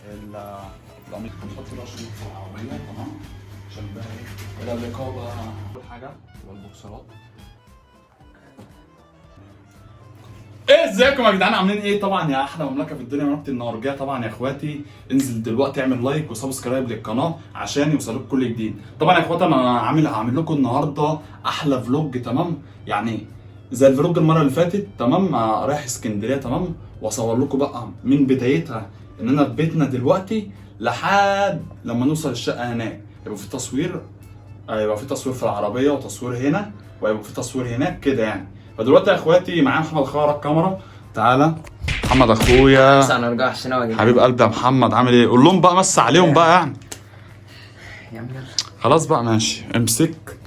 القميص. نحط بقى شنط في العربية، تمام، عشان بقى ايه الرقابة. اول حاجة تبقى البوكسرات. ايه ازيكم يا جدعان، عاملين ايه؟ طبعا يا احلى مملكة في الدنيا، مملكة النورجيه. طبعا يا اخواتي انزل دلوقتي اعمل like و subscribe للقناة عشان يوصلك كل جديد. طبعا يا اخواتي انا هعمل لكم النهارده احلى vlog، تمام؟ يعني زي ال vlog المرة اللي فاتت، تمام؟ رايح اسكندرية، تمام، واصور لكم بقى من بدايتها ان انا في بيتنا دلوقتي لحد لما نوصل الشقة هناك. يبقى في تصوير، هيبقى في تصوير في العربية وتصوير هنا، وهيبقى في تصوير هناك كده يعني. فدلوقتي يا اخواتي معايا محمد اخويا ورا الكاميرا. تعالى محمد اخويا، بس انا ارجع عشان اواجه. حبيب قلبي يا محمد، عامل ايه؟ قول لهم بقى، مس عليهم بقى يعني. يا عم يلا. خلاص بقى ماشي، امسك.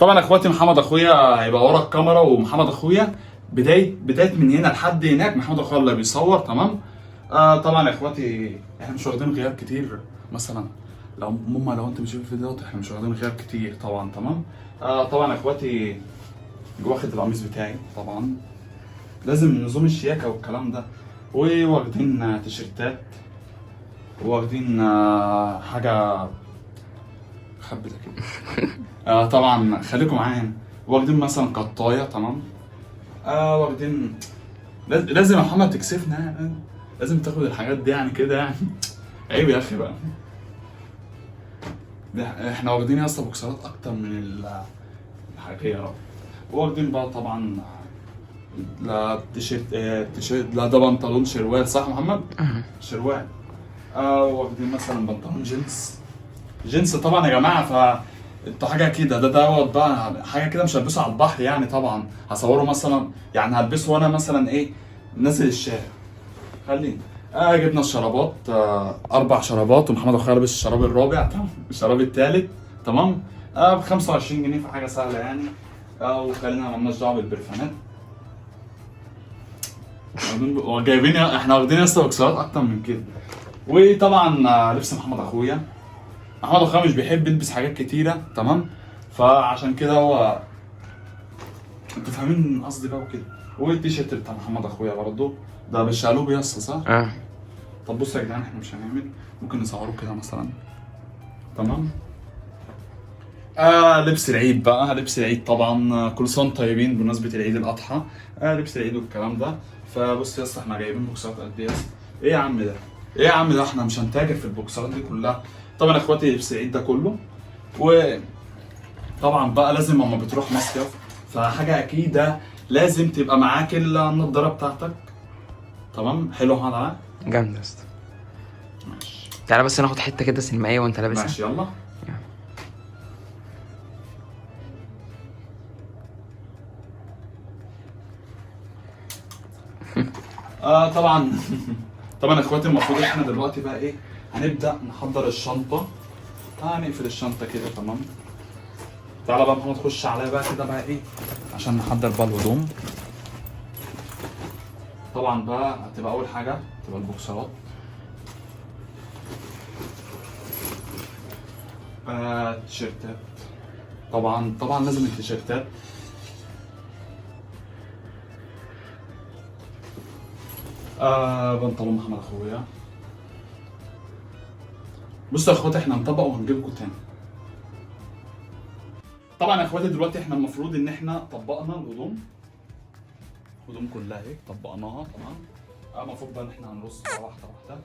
طبعا يا اخواتي محمد اخويا هيبقى ورا الكاميرا، ومحمد اخويا بداية من هنا لحد هناك محمد اخويا اللي بيصور، تمام؟ طبعا يا اخواتي احنا مش واخدين غياب كتير، مثلا لو ماما لو انت بتشوف الفيديو دوت احنا مش واخدين غياب كتير طبعا، تمام؟ طبعا يا اخواتي واخد القميص بتاعي، طبعا لازم نظام الشياكه والكلام ده، وواخدين تيشيرتات، واخدين حاجة خبي ده كده. طبعا خليكم معايا. واخدين مثلا قطايه، تمام؟ واخدين لازم يا محمد تكسفنا يعني. لازم تاخد الحاجات دي يعني كده يعني، عيب يا اخي بقى. ده احنا واخدين يا اسطى بوكسرات اكتر من الحاجات يا رب. واخدين بقى طبعا لا تيشيرت، تيشيرت، لا ده بنطلون شروال، صح يا محمد؟ شروال. واخدين مثلا بنطلون جينز، جينز طبعا يا جماعة. ف انتوا حاجة كده، ده دوت بقى حاجة كده مش هلبسه على البحر يعني، طبعا هصوره مثلا يعني، هلبسه وانا مثلا ايه نازل الشارع. خلينا جبنا الشرابات، 4 شرابات، ومحمد اخويا لابس الشراب الرابع، تمام، الشراب الثالث، تمام، ب 25 جنيه، فحاجه سهلة يعني. وخلينا مالناش دعوه بالبرفانات. وجايبين احنا واخدين يا اسطى بوكسرات اكتر من كده. وطبعا لبس محمد اخويا. محمد اخويا مش بيحب يلبس حاجات كتيرة، تمام، فعشان كده هو انتوا فاهمين قصدي بقى وكده. والتيشيرت بتاع محمد اخويا برضه ده بالشقلوب يا اسطى، صح؟ طب بصوا يا جدعان احنا مش هنعمل، ممكن نصوره كده مثلا، تمام؟ لبس العيد بقى، لبس العيد طبعا، كل سنة وانتم طيبين بمناسبة العيد الاضحى. لبس العيد والكلام ده. فبص يا اسطى احنا جايبين بوكسرات قد ايه يا اسطى؟ ايه يا عم ده؟ ايه يا عم ده؟ احنا مش هنتاجر في البوكسرات دي كلها. طبعا يا اخواتي لبس العيد ده كله. وطبعا بقى لازم لما بتروح مصيف فحاجه اكيدة لازم تبقى معاك النضارة بتاعتك، تمام؟ حلو يا محمد علاء؟ جامد يا اسطى. ماشي تعالى بس ناخد حتة كده سينمائية وانت لابسها. ماشي يلا. طبعا طبعا يا اخواتي المفروض احنا دلوقتي بقى ايه، هنبدا نحضر الشنطة. هنقفل الشنطة كده، تمام. تعالى بقى محمد خش عليا بقى كده بقى ايه عشان نحضر بقى الهدوم. طبعا بقى هتبقى اول حاجة تبقى البوكسرات، تيشيرتات، طبعا طبعا لازم التيشيرتات. بنطلون محمد اخويا. بصوا يا اخواتي احنا هنطبق وهنجيبكم تاني. طبعا يا اخواتي دلوقتي احنا المفروض ان احنا طبقنا الهدوم، الهدوم كلها اهي طبقناها، تمام. المفروض بقى ان احنا هنرص بقى واحدة واحدة.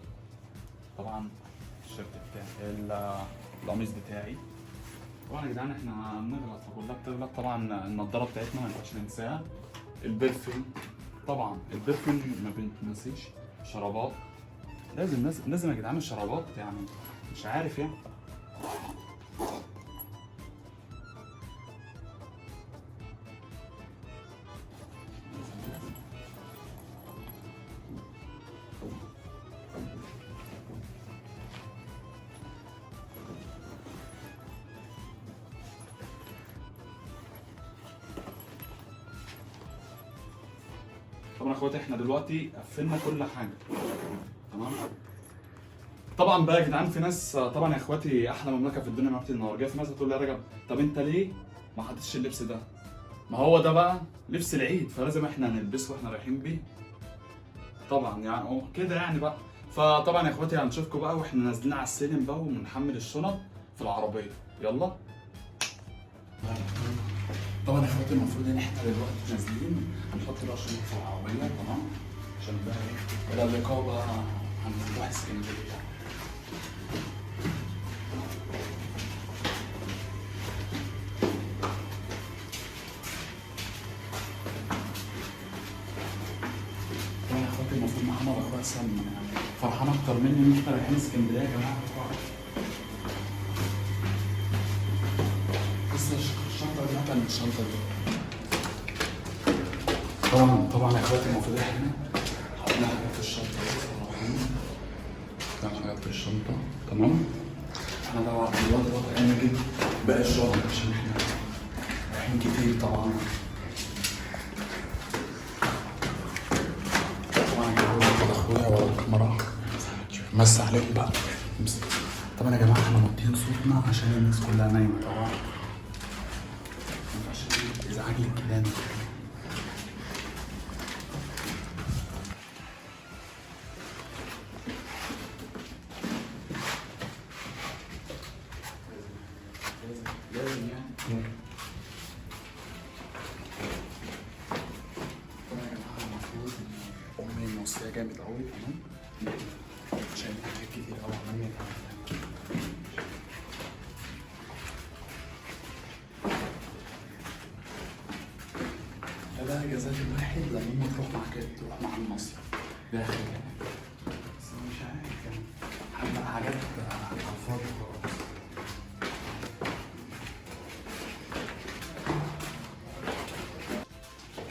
طبعا التيشيرت بتاعي، القميص بتاعي. طبعا يا جدعان احنا بنغلط، فكلها بتغلط. طبعا النضارة بتاعتنا ما ينفعش ننساها. ال perfume، طبعا ال perfume ما بنتنسيش. شرابات لازم لازم لازم يا جدعان الشرابات، يعني مش عارف يعني. طبعا يا اخواتي احنا دلوقتي قفلنا كل حاجة، تمام. طبعا بقى يا جدعان في ناس، طبعا يا اخواتي احلى مملكة في الدنيا مملكة النورجيه، في ناس هتقول لي يا رجب طب انت ليه ما حطيتش اللبس ده؟ ما هو ده بقى لبس العيد، فلازم احنا نلبسه واحنا رايحين بيه طبعا يعني، هو كده يعني بقى. فطبعا يا اخواتي هنشوفكم بقى واحنا نازلين على السلم بقى وبنحمل الشنط في العربية. يلا. طبعا يا اخواتي المفروض ان احنا دلوقتي نازلين هنحط بقى الشنط في العربية، تمام؟ عشان بقى ايه، الى اللقاء بقى، هنروح اسكندرية. طبعا يا اخواتي المفروض محمد اخويا اصلا فرحان اكتر مني ان احنا رايحين اسكندرية يا جماعة. لسه الشنطة دي اتقل من الشنطة دي. طبعا يا اخواتي المفروض احنا حطينا حاجات في الشنطة دي، حطينا حاجات في الشنطة، تمام؟ احنا طبعا دلوقتي بقى رايحين نجيب باقي الشنط عشان احنا رايحين كتير طبعا. طبعا يا جماعة اخويا ورا الكاميرا مسي عليهم بقى. طبعا يا جماعة احنا موطيين صوتنا عشان الناس كلها نايمة طبعا، ما ينفعش ازعاج للجيران وكده. لازم يعني. طبعا يا جماعة المفروض ان امي موصيه جامد قوي، تمام؟ شايلين حاجات كتير قوي عمالين نتعب. ده بقى جزاء الواحد لما امه تروح مع كده، تروح مع المصيف ده اخر يعني. بس انا مش عارف يعني، حاجات على الفاضي خالص.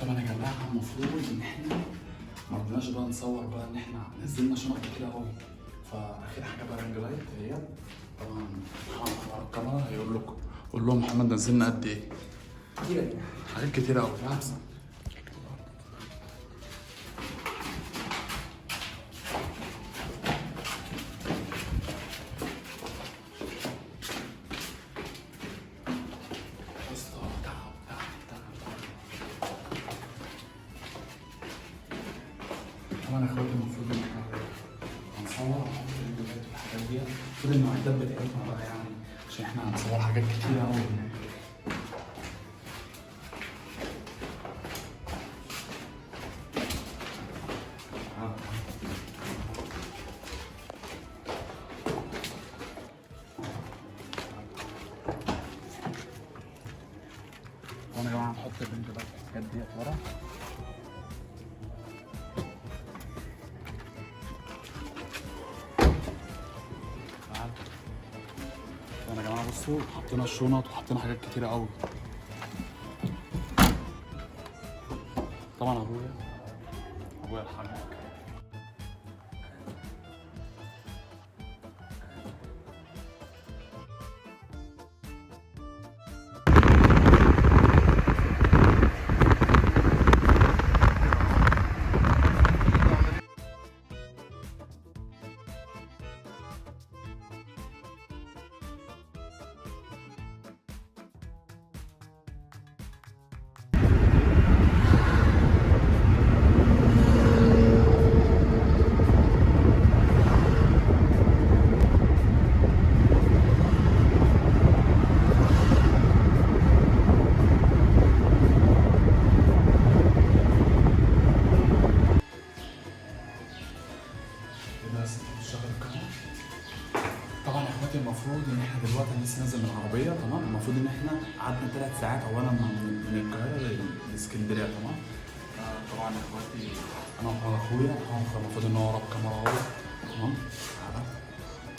طبعا يا جماعة المفروض ان احنا ما رضيناش بقى نصور بقى ان احنا نزلنا شنط كتير قوي، فاخر حاجة بقى ring light هي طبعا محمد على الكاميرا هيقول لكم، قول لهم محمد نزلنا قد ايه؟ كتير حاجات كتير قوي. يا اسطى تعب تعب تعب تعب. طبعا يا اخواتي المفروض ان احنا هنصور ونحط ال ring light والحاجات دي، المفروض المعدات بتاعتنا بقى يعني عشان احنا هنصور حاجات كتير قوي هناك. طبعا يا جماعة هنحط ال ring light والحاجات ديت ورا. طبعا يا جماعة بصوا حطينا الشنط وحطينا حاجات كتيرة قوي. طبعا ابويا الحاج. طبعا يا اخواتي المفروض ان احنا دلوقتي لسه نازل من العربية، تمام؟ المفروض ان احنا قعدنا 3 ساعات اولا من القاهرة لاسكندريه، تمام؟ طبعا يا اخواتي انا ومحمد اخويا، محمد اخويا المفروض ان هو ورا الكاميرا اهو، تمام؟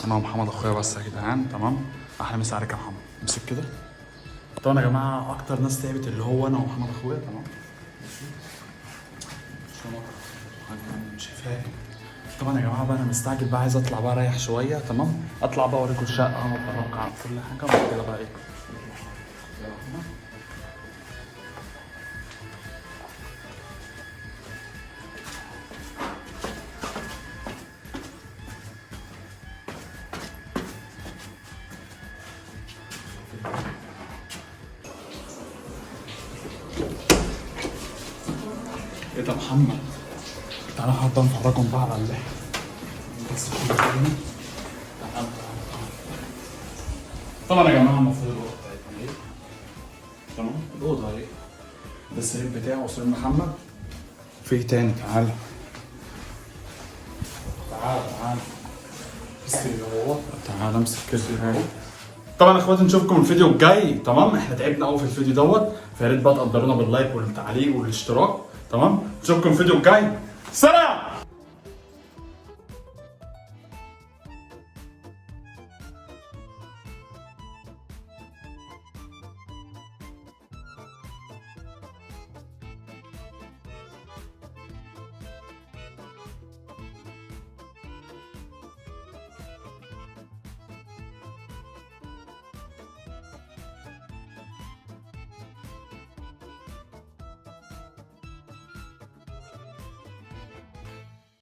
انا ومحمد اخويا بس يا جدعان، تمام؟ احلى مسا عليك يا محمد، امسك كده. طبعا يا جماعة اكتر ناس تعبت اللي هو انا ومحمد اخويا، تمام؟ مش فاهم. طبعا يا جماعة بقى انا مستعجل بقى، عايز اطلع بقى اريح شوية، تمام؟ اطلع بقى اوريكم الشقة وافرجكم على كل حاجة وبعد كده بقى ايه. ايه ده محمد؟ تعالى حابة نفرجكم بقى على اللحية. السرير تاني. تعال تعال تعال. طبعا يا جماعة المفروض الاوضة بتاعتنا ايه، تمام؟ الاوضة اهي، ده السرير بتاعه وسرير محمد. في إيه تاني؟ تعالى تعالى تعالى، في السرير اهو، تعالى امسك كده اهو. طبعا يا اخواتي نشوفكم الفيديو الجاي، تمام؟ احنا تعبنا قوي في الفيديو دوت، فيا ريت بقى تقدرونا بال like والتعليق والاشتراك، تمام؟ نشوفكم الفيديو الجاي، سلام.